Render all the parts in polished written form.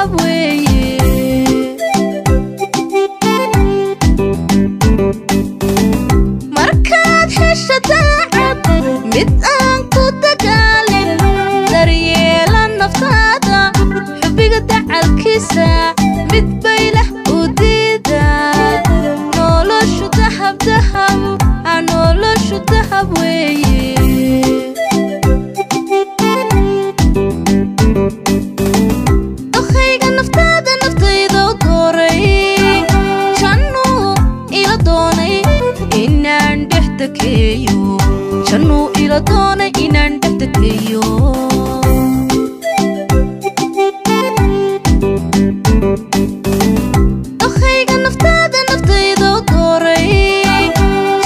dahab weeye. Markaad hesho daacad mid aan ku dagaalin, daryeela naftaada xubbiga dacalkiisa mid baylah u diida. Noloshu dahab dahab, noloshu dahab weeye. Dokhayga naftaada naftayda u dooray, jannuu ila doonay inaan dhex takeeyo, jannuu ila doonay inaan dhex takeeyo. Dokhayga naftaada naftayda u dooray,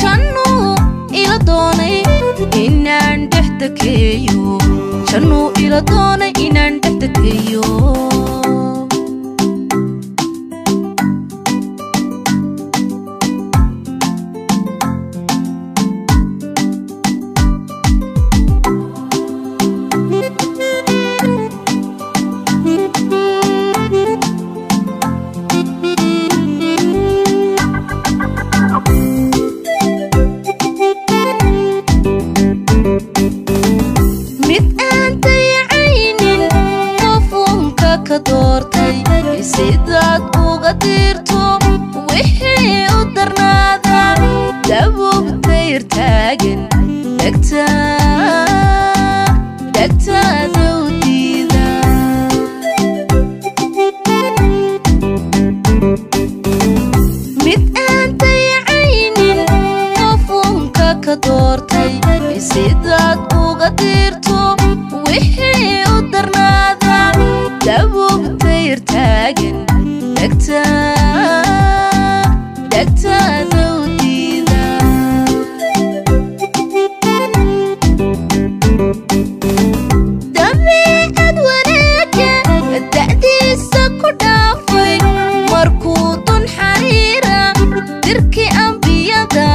jannuu ila doonay inaan dhex takeeyo, jannuu ila doonay inaan dhex takeeyo. Mid aan dayacaynin qofunka ka doortay, sidaad uga dirto wixii u darnaada, dabuubtayr taagan dhegtaada u diida. Mid aan dayacaynin qofunka ka doortay, sidaad uga dirto wixii u darnaada, dabuubtayr taagan dhegtaada u diida. Dabiicad wanaagga da'diisa ku dhaafay, markuu dun xariira dirkii ambiyada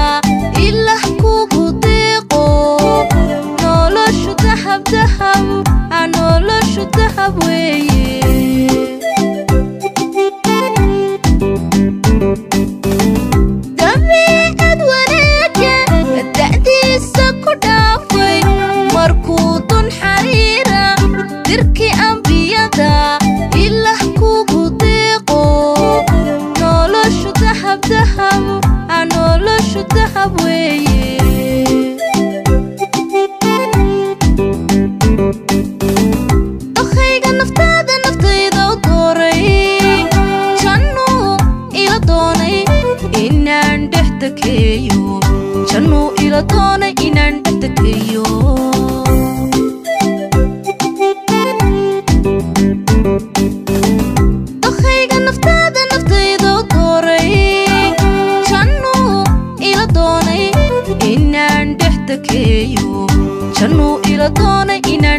ilaah kugu deeqo. Noloshu dahab dahab, noloshu dahab weeye. Dabiicad wanaagga da'diisa ku dhaafay, markuu dun xariira dirkii ambiyada ilaah kugu deeqo. Noloshu dahab dahab, noloshu dahab weeye. Dokhayga naftaada naftayda u dooray, jannuu ila doonay inaan dhex takeeyo, jannuu ila doonay inaan dhex takeeyo. Dokhayga naftaada naftayda u dooray, jannuu ila doonay inaan dhex takeeyo, jannuu ila doonay inaan